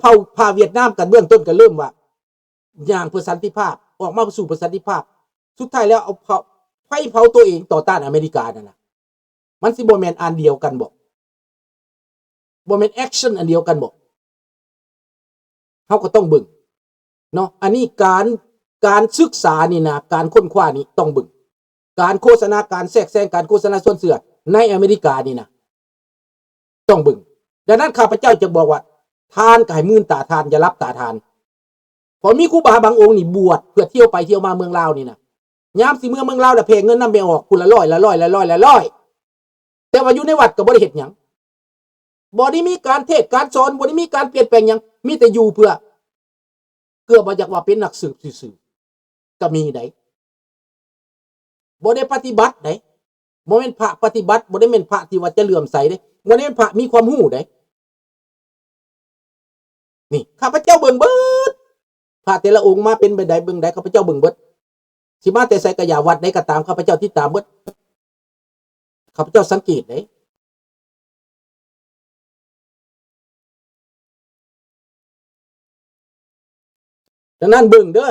ເຜົ່າ ພາຫວຽດນາມກັນເບື້ອງຕົ້ນກໍເລີ່ມວ່າ ຍ່າງເພື່ອສັນຕິພາບ ອອກມາສູ້ເພື່ອສັນຕິພາບ ສຸດທ້າຍແລ້ວເອົາເຜົາ ໄຟເຜົາຕົວເອງຕໍ່ຕ້ານອາເມລິການັ້ນນະ ມັນຊິບໍ່ແມ່ນອັນດຽວກັນບໍ? ບໍ່ແມ່ນແອັກຊັນອັນດຽວກັນບໍ? ເຮົາກໍຕ້ອງເບິ່ງເນາະ ອັນນີ້ການ ການສຶກສານີ້ນະ ການຄົ້ນຄວ້ານີ້ຕ້ອງເບິ່ງ ການໂຄສະນາ ການແຊກແຊງ ການໂຄສະນາຊວນເຊື່ອໃນອາເມລິການີ້ນະ ຕ້ອງເບິ່ງ. ດັ່ງນັ້ນ ຂ້າພະເຈົ້າຈະບອກວ່າ ທ່ານກໍໃຫ້ມືນຕາທ່ານ ຢ່າຫຼັບຕາທ່ານ. ເພາະມີຄູບາບາງອົງນີ້ບວດເພື່ອທ່ຽວໄປທ່ຽວມາເມືອງລາວນີ້ນະ ຍາມຊິເມືອເມືອງລາວລະແຜ່ເງິນນຳແມ່ອອກ ຜູ້ລະຮ້ອຍ ລະຮ້ອຍ ລະຮ້ອຍ ລະຮ້ອຍ ແຕ່ວ່າຢູ່ໃນວັດກໍບໍ່ໄດ້ເຮັດຫຍັງ ບໍ່ໄດ້ມີການເທດການສອນ ບໍ່ໄດ້ມີການປ່ຽນແປງຫຍັງ ມີແຕ່ຢູ່ເພື່ອ ເກືອບໍ່ຢາກວ່າເປັນນັກສືບຊື່ໆ ກໍມີໃດ໋ ບໍ່ໄດ້ປະຕິບັດໃດ໋ ບໍ່ແມ່ນພະປະຕິບັດ ບໍ່ໄດ້ແມ່ນພະທີ່ວ່າຈະເຫຼື້ອມໃສເດ້ ບໍ່ໄດ້ແມ່ນພະມີຄວາມຮູ້ໃດ໋. ນີ້ ຂ້າພະເຈົ້າເບິ່ງເບິດ ພະແຕ່ລະອົງມາເປັນແບບໃດ ເບິ່ງໃດ ຂ້າພະເຈົ້າເບິ່ງເບິດ ຊິມາແຕ່ໃສກໍຢ່າ ວັດໃດກໍຕາມ ຂ້າພະເຈົ້າຕິດຕາມເບິດ ຂ້າພະເຈົ້າສັງເກດເດ້. ດັ່ງນັ້ນເບິ່ງເດີ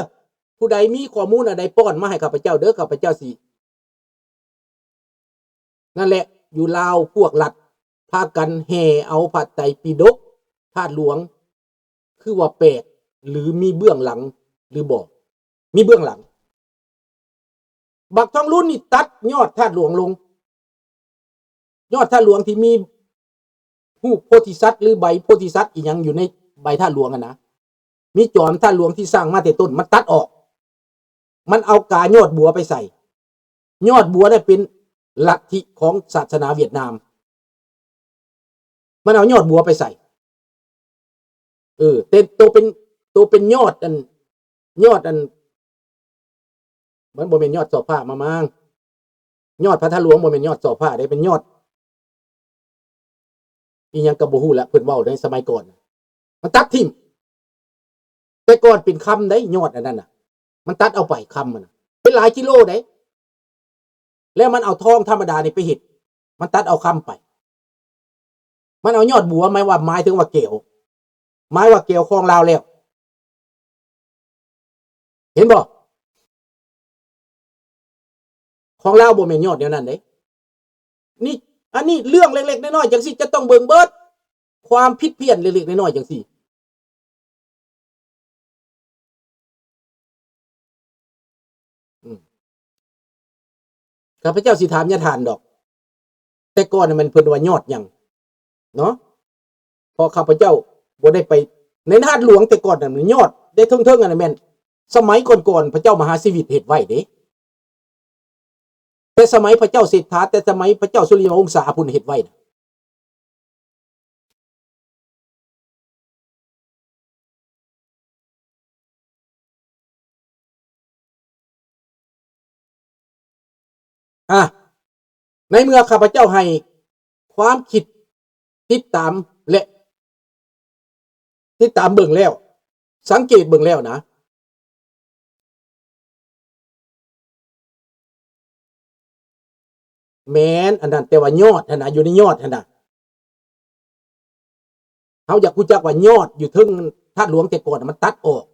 ຜູ້ໃດມີຂໍ້ມູນອັນໃດປ້ອນມາໃຫ້ຂ້າພະເຈົ້າເດີ ຂ້າພະເຈົ້າຊິ ນັ້ນແຫຼະ ຢູ່ລາວພວກລັດພາກັນແຫ່ເອົາພະໄຕປິດົກທາດຫຼວງ ຄືວ່າແປກ ຫຼື ມີເບື້ອງຫຼັງ ຫຼື ບໍ່? ມີເບື້ອງຫຼັງ. ບັກທອງລຸນນີ້ຕັດຍອດທາດຫຼວງລົງ ຍອດທາດຫຼວງທີ່ມີຮູບໂພທິສັດ ຫຼື ໃບໂພທິສັດອີ່ຫຍັງຢູ່ໃນໃບທາດຫຼວງຫັ້ນນະ ມີຈອມທາດຫຼວງທີ່ສ້າງມາແຕ່ຕົ້ນ ມັນຕັດອອກ ມັນເອົາກາຍອດບົວໄປໃສ່ ຍອດບົວນັ້ນເປັນລັດທິຂອງສາສະໜາຫວຽດນາມ ມັນເອົາຍອດບົວໄປໃສ່ ເອີ ແຕ່ໂຕເປັນ ໂຕເປັນຍອດອັນ ຍອດອັນ ມັນບໍ່ແມ່ນຍອດສໍ້ຟ້າມາມາງ ຍອດພະທາດຫຼວງບໍ່ແມ່ນຍອດສໍ້ຟ້າເດ້ ເປັນຍອດ ອີ່ຫຍັງກໍບໍ່ຮູ້ລະ ເພິ່ນເວົ້າໃນສະໄໝກ່ອນ ມັນຕັດຖິ້ມ ແຕ່ກ່ອນເປັນຄຳໃດ໋ ຍອດອັນນັ້ນນະ ມັນຕັດເອົາໄປຄຳມັນນະ ເປັນຫຼາຍກິໂລໃດ໋ ແລ້ວມັນເອົາທອງທຳມະດານີ້ໄປເຮັດ ມັນຕັດເອົາຄຳໄປ ມັນເອົາຍອດບົວ ໝາຍວ່າ ໝາຍເຖິງວ່າແກ້ວ ໝາຍວ່າແກ້ວຂອງລາວແລ້ວ ເຫັນບໍ່? ຂອງລາວບໍ່ແມ່ນຍອດແນວນັ້ນເດ້ ນີ້ ອັນນີ້ເລື່ອງເລັກໆນ້ອຍໆຈັ່ງຊີ້ ຈະຕ້ອງເບິ່ງເບິດ ຄວາມຜິດພຽນເລັກໆນ້ອຍໆຈັ່ງຊີ້ ອືມ ຂ້າພະເຈົ້າຊິຖາມຍາທ່ານດອກ ແຕ່ກ່ອນນະແມ່ນເພິ່ນວ່າຍອດຫຍັງເນາະ ເພາະຂ້າພະເຈົ້າບໍ່ໄດ້ໄປ ໃນທາດຫຼວງແຕ່ກ່ອນນະ ຍອດໄດ້ເທິງໆ ອັນນັ້ນແມ່ນສະໄໝກ່ອນໆ ພະເຈົ້າມະຫາຊີວິດເຮັດໄວ້ເດ້ ແຕ່ສະໄໝພະເຈົ້າເສດຖາ ແຕ່ສະໄໝພະເຈົ້າສຸລິຍະວົງສາພຸ້ນເຮັດໄວ້ນະ. ອາ ໃນເມື່ອຂ້າພະເຈົ້າໃຫ້ຄວາມຄິດ ຕິດຕາມ ແລະ ຕິດຕາມເບິ່ງແລ້ວ ສັງເກດເບິ່ງແລ້ວນະ ແມ່ນອັນນັ້ນ ແຕ່ວ່າຍອດຫັ້ນນະ ຢູ່ໃນຍອດຫັ້ນນະ ເຮົາຢາກຮູ້ຈັກວ່າຍອດຢູ່ເທິງທາດຫຼວງແຕ່ກ່ອນນະ ມັນຕັດອອກ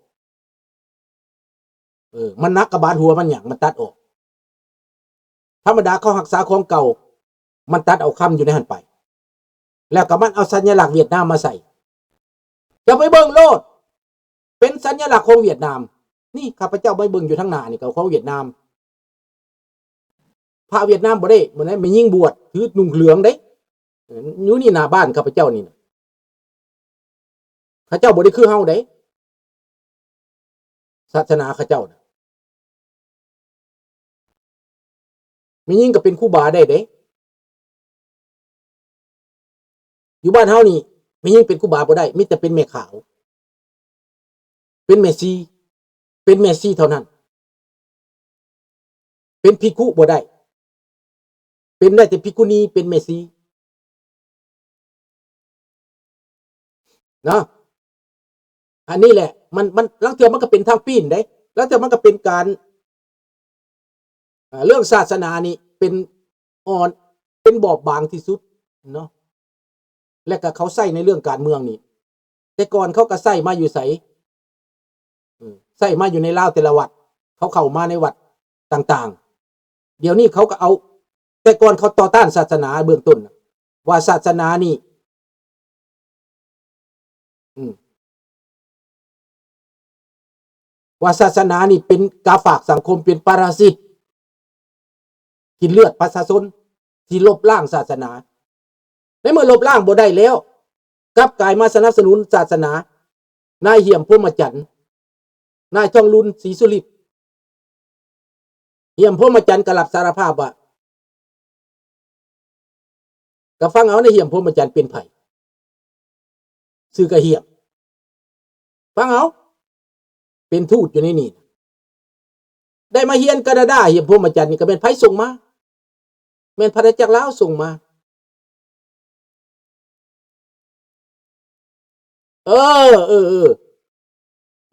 ເອີ ມັນໜັກກະບາດຫົວມັນຫຍັງ ມັນຕັດອອກ. ທຳມະດາເຂົາຮັກສາຂອງເກົ່າ ມັນຕັດເອົາຄຳຢູ່ໃນຫັ້ນໄປ ແລ້ວກໍມັນເອົາສັນຍະລັກຫວຽດນາມມາໃສ່. ຈະໄປເບິ່ງໂລດ ເປັນສັນຍະລັກຂອງຫວຽດນາມ. ນີ້ຂ້າພະເຈົ້າໄປເບິ່ງຢູ່ທາງໜ້ານີ້ກໍຂອງຫວຽດນາມ. ພະຫວຽດນາມບໍ່ໄດ້ ບໍ່ໄດ້ແມ່ຍິງບວດ ຖືນຸ່ງເຫຼືອງເດ້ ຢູ່ນີ້ໜ້າບ້ານຂ້າພະເຈົ້ານີ້ນະ. ເຂົາເຈົ້າບໍ່ໄດ້ຄືເຮົາເດ້ ສາສະໜາເຂົາເຈົ້ານະ. ແມ່ຍິງກໍເປັນຄູບາໄດ້ເດ້. ຢູ່ບ້ານເຮົານີ້ ແມ່ຍິງເປັນຄູບາບໍ່ໄດ້ ມີແຕ່ເປັນແມ່ຂາວ ເປັນແມ່ຊີ ເປັນແມ່ຊີເທົ່ານັ້ນ. ເປັນພິກຂຸບໍ່ໄດ້ ເປັນໄດ້ແຕ່ພິກຂຸນີ ເປັນແມ່ຊີເນາະ. ອັນນີ້ແຫຼະ ມັນ ມັນ ລາງເທື່ອມັນກໍເປັນທາງປີ້ນເດ້ ລາງເທື່ອມັນກໍເປັນການ ເອີ ເລື່ອງສາສະໜານີ້ເປັນອ່ອນ ເປັນບອບບາງທີ່ສຸດເນາະ ແລະກໍເຂົາໃຊ້ໃນເລື່ອງການເມືອງນີ້ ແຕ່ກ່ອນເຂົາກໍໃຊ້ມາຢູ່ໃສ? ເອີ ໃຊ້ມາຢູ່ໃນລາວແຕ່ລະວັດ ເຂົາເຂົ້າມາໃນວັດຕ່າງໆ. ດຽວນີ້ເຂົາກໍເອົາ ແຕ່ກ່ອນເຂົາຕໍ່ຕ້ານສາສະໜາເບື້ອງຕົ້ນນະ ວ່າສາສະໜານີ້ ອືມ ວ່າສາສະໜານີ້ເປັນກາຝາກສັງຄົມ ເປັນປະລະສິດ ກິນເລືອດປະຊາຊົນ ທີ່ລົບລ້າງສາສະໜາ. ໃນເມື່ອລົບລ້າງບໍ່ໄດ້ແລ້ວ ກັບກາຍມາສະໜັບສະໜູນສາສະໜາ ນາຍຫ້ຽມ ພົມມະຈັນ ນາຍທອງລຸນ ສີສຸລິດ. ຫ້ຽມ ພົມມະຈັນ ກໍຮັບສາລະພາບວ່າ ກໍຟັງເອົາ ນາຍຫ້ຽມ ພົມມະຈັນ ເປັນໃຜ? ຊື່ກະຫ້ຽມ ຟັງເອົາ ເປັນທູດຢູ່ໃນນີ້ ໄດ້ມາຮຽນການາດາ. ຫ້ຽມ ພົມມະຈັນ ນີ້ກໍແມ່ນໃຜສົ່ງມາ? ແມ່ນພະນາຈັກລາວສົ່ງມາ. ເອີ ເອີ ເອີ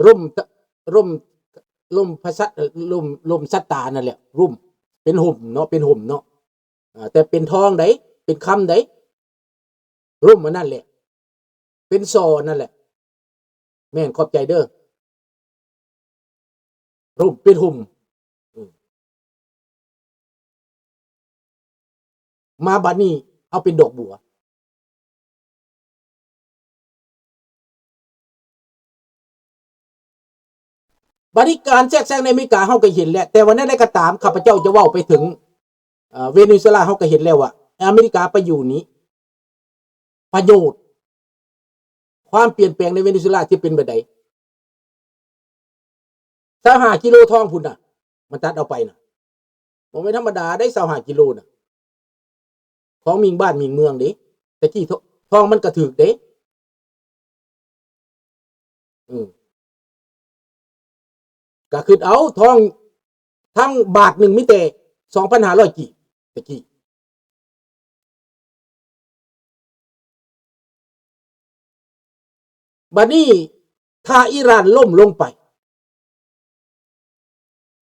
ລົມ ລົມ ລົມພະສັດ ລົມ ລົມສັດຕານັ້ນແຫຼະ ລົມ ເປັນຮົ່ມເນາະ ເປັນຮົ່ມເນາະ ອາ ແຕ່ເປັນທອງໃດ ເປັນຄຳໃດ ລົມອັນນັ້ນແຫຼະ ເປັນສໍນັ້ນແຫຼະ. ແມ່ນ ຂອບໃຈເດີ້ ລົມເປັນຮົ່ມ ເອີ ມາບັດນີ້ເຮົາເປັນດອກບົວ. ບັດນີ້ການແຊກແຊງໃນອາເມລິກາເຮົາກໍເຫັນແລ້ວ ແຕ່ວ່າແນວໃດກໍຕາມ ຂ້າພະເຈົ້າຈະເວົ້າໄປເຖິງ ເອີ ເວເນຊູເອລາ ເຮົາກໍເຫັນແລ້ວວ່າອາເມລິກາໄປຢູ່ນີ້ ປະໂຫຍດ ຄວາມປ່ຽນແປງໃນເວເນຊູເອລາຈະເປັນແບບໃດ? ຊາວຫ້າກິໂລທອງພຸ້ນນະ ມັນຕັດເອົາໄປນະ ບໍ່ແມ່ນທຳມະດາເດ້ ຊາວຫ້າກິໂລນະ ຂອງມິ່ງບ້ານມິ່ງເມືອງເດ້. ແຕ່ກີ້ທ- ທອງມັນກະຖືກເດ້ ອືມ ກະຄິດເອົາ ທອງທັງບາດໜຶ່ງມີແຕ່ສອງພັນຫ້າຮ້ອຍກີບ ແຕ່ກີ້. ບັດນີ້ຖ້າອີຣານລົ້ມລົງໄປ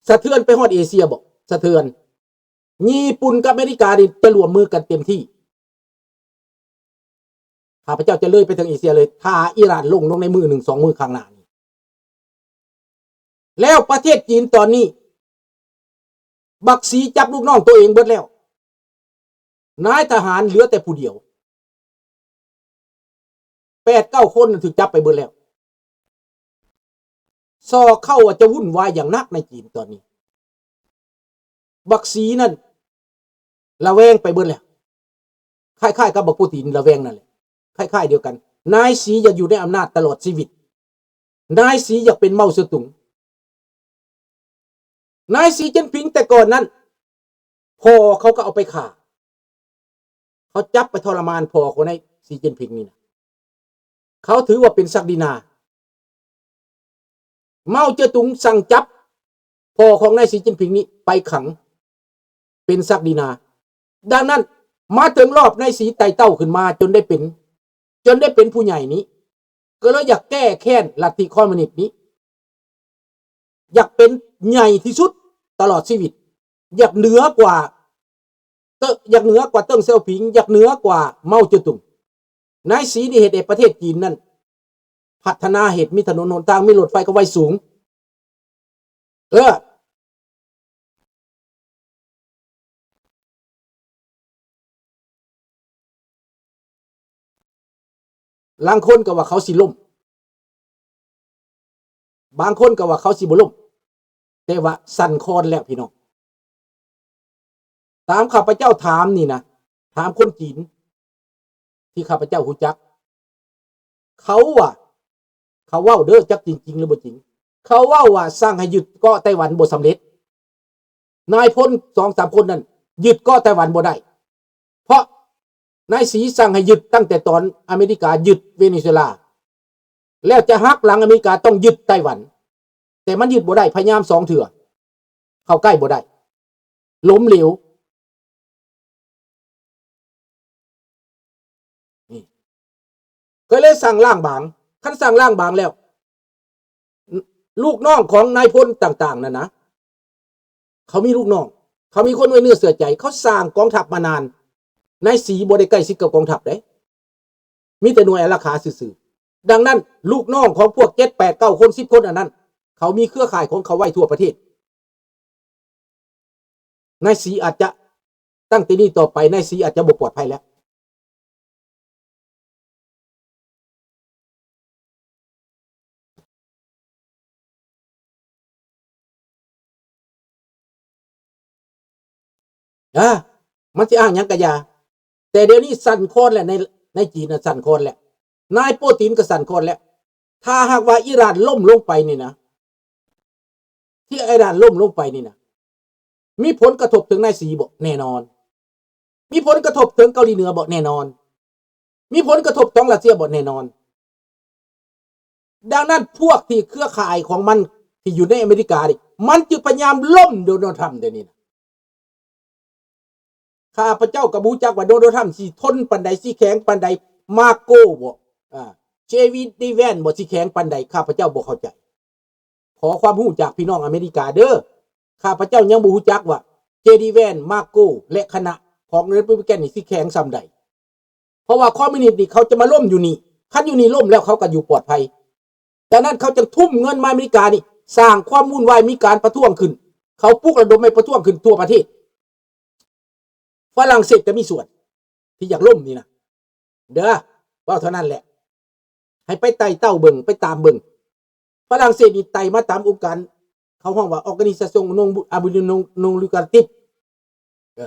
ສະເທືອນໄປຮອດເອເຊຍບໍ່? ສະເທືອນ. ຍີ່ປຸ່ນກັບອາເມລິການີ້ຈະຮ່ວມມືກັນເຕັມທີ່. ຂ້າພະເຈົ້າຈະເລີຍໄປເຖິງເອເຊຍເລີຍ ຖ້າອີຣານລົ້ມລົງໃນມື້ໜຶ່ງສອງມື້ຂ້າງໜ້ານີ້. ແລ້ວປະເທດຈີນຕອນນີ້ ບັກສີຈັບລູກນ້ອງໂຕເອງເບິດແລ້ວ. ນາຍທະຫານເຫຼືອແຕ່ຜູ້ດຽວ. ແປດເກົ້າຄົນນັ້ນຖືກຈັບໄປເບິດແລ້ວ. ຊໍເຂົ້າວ່າຈະວຸ່ນວາຍຢ່າງໜັກໃນຈີນຕອນນີ້. ບັກສີນັ້ນລະແວງໄປເບິດແລ້ວ. ຄ້າຍໆກັບບັກປູຕິນລະແວງນັ້ນແຫຼະ. ຄ້າຍໆດຽວກັນ. ນາຍສີຢາກຢູ່ໃນອຳນາດຕະຫຼອດຊີວິດ. ນາຍສີຢາກເປັນເມົາເຊືອຕຸງ. ນາຍສີຈິ້ນຜິງແຕ່ກ່ອນນັ້ນ ພໍ່ເຂົາກໍເອົາໄປຂ້າ. ເຂົາຈັບໄປທໍລະມານພໍ່ຂອງນາຍສີຈິ້ນຜິງນີ້ນະ. ເຂົາຖືວ່າເປັນສັກດິນາ. ເມົາເຈຕຸງສັ່ງຈັບພໍ່ຂອງນາຍສີຈິ້ນຜິງນີ້ໄປຂັງ ເປັນສັກດິນາ. ດັ່ງນັ້ນ ມາເຖິງລອບນາຍສີໄຕ່ເຕົ້າຂຶ້ນມາຈົນໄດ້ເປັນ ຈົນໄດ້ເປັນຜູ້ໃຫຍ່ນີ້ ກໍເລີຍຢາກແກ້ແຄ້ນລັດທິຄອມມິວນິດນີ້. ຢາກເປັນໃຫຍ່ທີ່ສຸດຕະຫຼອດຊີວິດ. ຢາກເໜືອກວ່າ ເຕີ ຢາກເໜືອກວ່າເຕີງເຊວຜິງ, ຢາກເໜືອກວ່າເມົາເຈຕຸງ. ນາຍສີນີ້ເຮັດໃຫ້ປະເທດຈີນນັ້ນພັດທະນາ, ເຮັດມີຖະໜົນຫົນທາງ, ມີລົດໄຟຄວາມໄວສູງ. ເອີ. ລາງຄົນກໍວ່າເຂົາຊິລົ້ມ, ບາງຄົນກໍວ່າເຂົາຊິບໍ່ລົ້ມ, ແຕ່ວ່າສັ່ນຄອນແລ້ວພີ່ນ້ອງ. ຕາມຂ້າພະເຈົ້າຖາມນີ້ນະ, ຖາມຄົນຈີນທີ່ຂ້າພະເຈົ້າຮູ້ຈັກ, ເຂົາວ່າ, ເຂົາເວົ້າເດີ, ຈັກຈິງໆ ຫຼືບໍ່ຈິງ, ເຂົາເວົ້າວ່າສັ່ງໃຫ້ຍຶດເກາະໄຕ້ຫວັນບໍ່ສຳເລັດ. ນາຍພົນສອງສາມຄົນນັ້ນຍຶດເກາະໄຕ້ຫວັນບໍ່ໄດ້ ເພາະນາຍສີສັ່ງໃຫ້ຍຶດຕັ້ງແຕ່ຕອນອາເມລິກາຍຶດເວເນຊູເອລາ ແລ້ວຈະຫັກຫຼັງອາເມລິກາ, ຕ້ອງຍຶດໄຕ້ຫວັນ, ແຕ່ມັນຍຶດບໍ່ໄດ້, ພະຍາຍາມສອງເທື່ອ ເຂົ້າໃກ້ບໍ່ໄດ້, ລົ້ມເຫຼວ. ນີ້ ກໍເລີຍສ້າງລ້າງບາງ. ຄັນສ້າງລ້າງບາງແລ້ວ ລູກນ້ອງຂອງນາຍພົນຕ່າງໆນັ້ນນະ, ເຂົາມີລູກນ້ອງ, ເຂົາມີຄົນໄວ້ເນື້ອເຊື່ອໃຈ, ເຂົາສ້າງກອງທັບມານານ. ນາຍສີບໍ່ໄດ້ໃກ້ຊິດກັບກອງທັບເດ້, ມີແຕ່ໜ່ວຍອາລັກຂາຊື່ ດັ່ງນັ້ນ ລູກນ້ອງຂອງພວກເຈັດ ແປດ ເກົ້າ ຄົນ ສິບ ຄົນອັນນັ້ນ ເຂົາມີເຄືອຂ່າຍຂອງເຂົາໄວ້ທົ່ວປະເທດ. ນາຍສີອາດຈະ ຕັ້ງແຕ່ນີ້ຕໍ່ໄປ ນາຍສີອາດຈະບໍ່ປອດໄພແລ້ວ. ອາ ມັນຊິອ້າງຫຍັງກະຢ່າ ແຕ່ດຽວນີ້ສັ່ນຄອນແລ້ວ ໃນ ໃນຈີນນະສັ່ນຄອນແລ້ວ ນາຍໂປຕິນກໍສັ່ນຄອນແລ້ວ. ຖ້າຫາກວ່າອີຣານລົ້ມລົງໄປນີ້ນະ ທີ່ອີຣານລົ້ມລົງໄປນີ້ນະ ມີຜົນກະທົບເຖິງນາຍສີບໍ່? ແນ່ນອນ. ມີຜົນກະທົບເຖິງເກົາຫຼີເໜືອບໍ່? ແນ່ນອນ. ມີຜົນກະທົບຂອງຣັດເຊຍບໍ່? ແນ່ນອນ. ດັ່ງນັ້ນ ພວກທີ່ເຄືອຂ່າຍຂອງມັນທີ່ຢູ່ໃນອາເມລິການີ້ ມັນຈຶ່ງພະຍາຍາມລົ້ມໂດນັລ ທຣຳ ດຽວນີ້ນະ. ຂ້າພະເຈົ້າກໍບໍ່ຮູ້ຈັກວ່າໂດນັລ ທຣຳ ຊິທົນປານໃດ ຊິແຂງປານໃດ ມາໂກບໍ່ ອາ ເຈດີ ແວນບໍ່ ຊິແຂງປານໃດ ຂ້າພະເຈົ້າບໍ່ເຂົ້າໃຈ. ຂໍຄວາມຮູ້ຈາກພີ່ນ້ອງອາເມລິກາເດີ້. ຂ້າພະເຈົ້າຍັງບໍ່ຮູ້ຈັກວ່າ ເຈດີ ແວນ ມາໂກ ແລະ ຄະນະຂອງ Republican ນີ້ຊິແຂງສ່ຳໃດ. ເພາະວ່າຄອມມິວນິດນີ້ເຂົາຈະມາລົ້ມຢູ່ນີ້. ຄັນຢູ່ນີ້ລົ້ມແລ້ວເຂົາກໍຢູ່ປອດໄພ. ດັ່ງນັ້ນເຂົາຈຶ່ງທຸ່ມເງິນມາອາເມລິການີ້ ສ້າງຄວາມວຸ່ນວາຍ ມີການປະທ້ວງຂຶ້ນ. ເຂົາປຸກລະດົມໃຫ້ປະທ້ວງຂຶ້ນທົ່ວປະເທດ. ຝຣັ່ງເສດກໍມີສ່ວນທີ່ຢາກລົ້ມນີ້ນະ ເດີ້ ເວົ້າເທົ່ານັ້ນແຫຼະ. ໃຫ້ໄປໄຕ່ເຕົ້າເບິ່ງ ໄປຕາມເບິ່ງ. ຝຣັ່ງເສດນີ້ໄຕ່ມາຕາມອົງການ ເຂົາຮ້ອງວ່າ Organisation non à but non lucratif ເອີ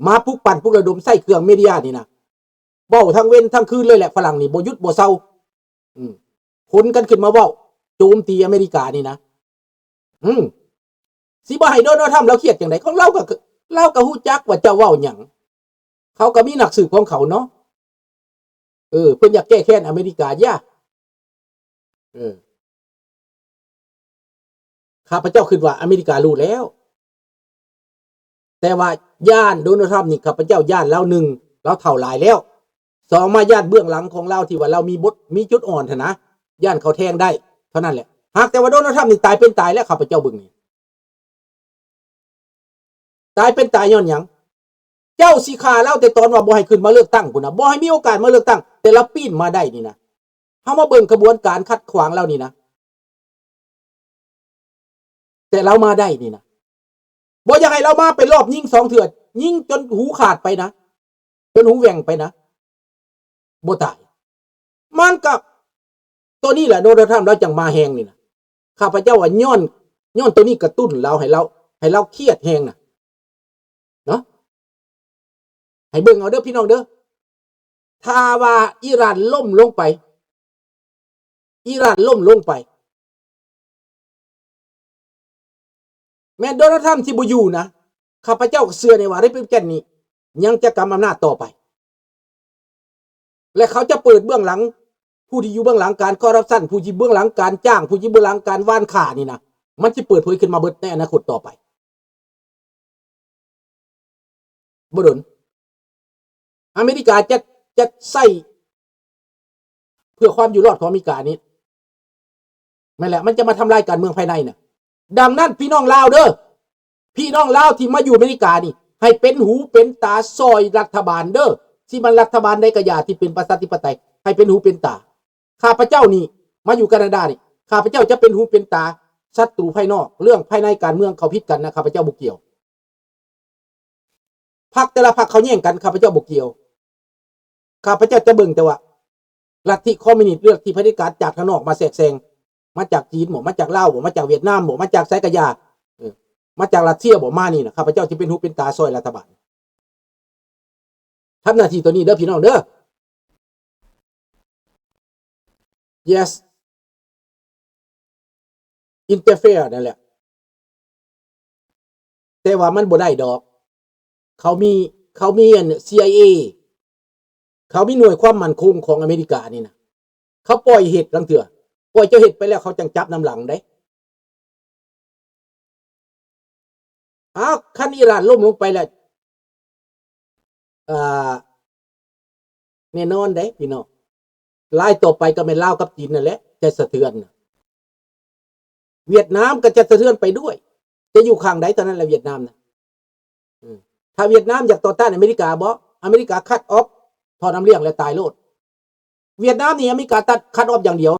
ມາປຸກປັ່ນ ປຸກລະດົມ ໃຊ້ເຄື່ອງເມເດຍນີ້ນະ ເວົ້າທັງເວັນທັງຄືນເລີຍແຫຼະ. ຝຣັ່ງນີ້ບໍ່ຢຸດບໍ່ເຊົາ ອືມ ຂົນກັນຂຶ້ນມາເວົ້າໂຈມຕີອາເມລິການີ້ນະ. ອືມ ຊິບໍ່ໃຫ້ໂດນັລ ທຣຳ ລາວຄຽດຈັ່ງໃດ? ຂອງລາວກໍ ລາວກໍຮູ້ຈັກວ່າເຈົ້າເວົ້າຫຍັງ. ເຂົາກໍມີນັກສືບຂອງເຂົາເນາະ. ເອີ ເພິ່ນຢາກແກ້ແຄ້ນອາເມລິກາຢາ. ເອີ ຂ້າພະເຈົ້າຄິດວ່າອາເມລິກາຮູ້ແລ້ວ. ແຕ່ວ່າຢ້ານໂດນັລ ທຣຳ ນີ້ ຂ້າພະເຈົ້າຢ້ານລາວ ໜຶ່ງ ລາວເຖົ້າຫຼາຍແລ້ວ. ສອງ ມາຢ້ານເບື້ອງຫຼັງຂອງລາວ ທີ່ວ່າລາວມີບົດ ມີຈຸດອ່ອນຫັ້ນນະ ຢ້ານເຂົາແທງໄດ້ເທົ່ານັ້ນແຫຼະ. ຫາກແຕ່ວ່າໂດນັລ ທຣຳ ນີ້ຕາຍເປັນຕາຍແລ້ວ ຂ້າພະເຈົ້າເບິ່ງນີ້ ຕາຍເປັນຕາຍຍ້ອນຫຍັງ? ເຈົ້າຊິຂ້າລາວແຕ່ຕອນວ່າບໍ່ໃຫ້ຂຶ້ນມາເລືອກຕັ້ງພຸ້ນນະ ບໍ່ໃຫ້ມີໂອກາດມາເລືອກຕັ້ງ ແຕ່ລາວປີນມາໄດ້ນີ້ນະ. ເຮົາມາເບິ່ງຂະບວນການຂັດຂວາງລາວນີ້ນະ ແຕ່ລາວມາໄດ້ນີ້ນະ ບໍ່ຢາກໃຫ້ລາວມາ ໄປລອບຍິງສອງເທື່ອ ຍິງຈົນຫູຂາດໄປນະ ຈົນຫູແຫວ່ງໄປນະ ບໍ່ຕາຍ. ມັນກໍ ໂຕນີ້ແຫຼະ ໂດນັລ ທຣຳ ລາວຈັ່ງມາແຮງນີ້ນະ. ຂ້າພະເຈົ້າວ່າຍ້ອນ ຍ້ອນໂຕນີ້ກະຕຸ້ນລາວ ໃຫ້ລາວ ໃຫ້ລາວຄຽດແຮງນະ ເນາະ. ໃຫ້ເບິ່ງເອົາເດີ້ພີ່ນ້ອງເດີ້. ຖ້າວ່າອີຣານລົ້ມລົງໄປ ອີຣານລົ້ມລົງໄປ ແມ່ນໂດນັລ ທຣຳ ຊິບໍ່ຢູ່ນະ ຂ້າພະເຈົ້າກໍເຊື່ອແນ່ວ່າ Republican ນີ້ຍັງຈະກຳອຳນາດຕໍ່ໄປ ແລະ ເຂົາຈະເປີດເບື້ອງຫຼັງ ຜູ້ທີ່ຢູ່ເບື້ອງຫຼັງການຄໍຣັບຊັນ ຜູ້ທີ່ເບື້ອງຫຼັງການຈ້າງ ຜູ້ທີ່ເບື້ອງຫຼັງການຫວ່ານຂ້ານີ້ນະ ມັນຊິເປີດເຜີຍຂຶ້ນມາເບິດໃນອະນາຄົດຕໍ່ໄປ. ບໍ່ດົນ ອາເມລິກາຈະ ຈະໃຊ້ເພື່ອຄວາມຢູ່ລອດຂອງອາເມລິການີ້ ແມ່ນແຫຼະ ມັນຈະມາທຳລາຍການເມືອງພາຍໃນນະ. ດັ່ງນັ້ນ ພີ່ນ້ອງລາວເດີ້ ພີ່ນ້ອງລາວທີ່ມາຢູ່ອາເມລິການີ້ ໃຫ້ເປັນຫູເປັນຕາຊ່ອຍລັດຖະບານເດີ້ ຊິມັນລັດຖະບານໃດກໍຢ່າ ທີ່ເປັນປະຊາທິປະໄຕ ໃຫ້ເປັນຫູເປັນຕາ. ຂ້າພະເຈົ້ານີ້ ມາຢູ່ການາດານີ້ ຂ້າພະເຈົ້າຈະເປັນຫູເປັນຕາສັດຕູພາຍນອກ ເລື່ອງພາຍໃນການເມືອງເຂົາຜິດກັນນະ ຂ້າພະເຈົ້າບໍ່ກ່ຽວ. ພັກແຕ່ລະພັກເຂົາແຍ່ງກັນ ຂ້າພະເຈົ້າບໍ່ກ່ຽວ. ຂ້າພະເຈົ້າຈະເບິ່ງແຕ່ວ່າລັດທິຄອມມິວນິດ ຫຼື ລັດທິຜະເດັດການຈາກທາງນອກມາແຊກແຊງ ມາຈາກຈີນບໍ ມາຈາກລາວບໍ ມາຈາກຫວຽດນາມບໍ ມາຈາກໃສກະຢ່າ ເອີ ມາຈາກຣັດເຊຍບໍ ມານີ້ນະ ຂ້າພະເຈົ້າຈະເປັນຫູເປັນຕາຊ່ອຍລັດຖະບານ. ທຳໜ້າທີ່ໂຕນີ້ເດີ້ພີ່ນ້ອງເດີ້. Yes, interfere ນັ້ນແຫຼະ ແຕ່ວ່າມັນບໍ່ໄດ້ດອກ. ເຂົາມີ ເຂົາມີອັນ ຊີໄອເອ ເຂົາມີໜ່ວຍຄວາມໝັ້ນຄົງຂອງອາເມລິການີ້ນະ ເຂົາປ່ອຍເຮັດລາງເທື່ອ ປ່ອຍເຈົ້າເຮັດໄປແລ້ວ ເຂົາຈັ່ງຈັບນຳຫຼັງເດ້. ອ້າວ ຄັນອີຣານລົ້ມລົງໄປແລ້ວ ອ່າ ແນ່ນອນເດ້ພີ່ນ້ອງ ລາຍຕໍ່ໄປກໍແມ່ນລາວກັບຈີນນັ້ນແຫຼະ ຈະສະເທືອນ. ຫວຽດນາມກໍຈະສະເທືອນໄປດ້ວຍ ຈະຢູ່ຂ້າງໃດເທົ່ານັ້ນແຫຼະຫວຽດນາມນະ. ເອີ ຖ້າຫວຽດນາມຢາກຕໍ່ຕ້ານອາເມລິກາບໍ ອາເມລິກາຄັດອອກ ຖອນອຳລຽງແລ້ວຕາຍໂລດ. ຫວຽດນາມນີ້ອາເມລິກາຕັດ cut off ຢ່າງດຽວ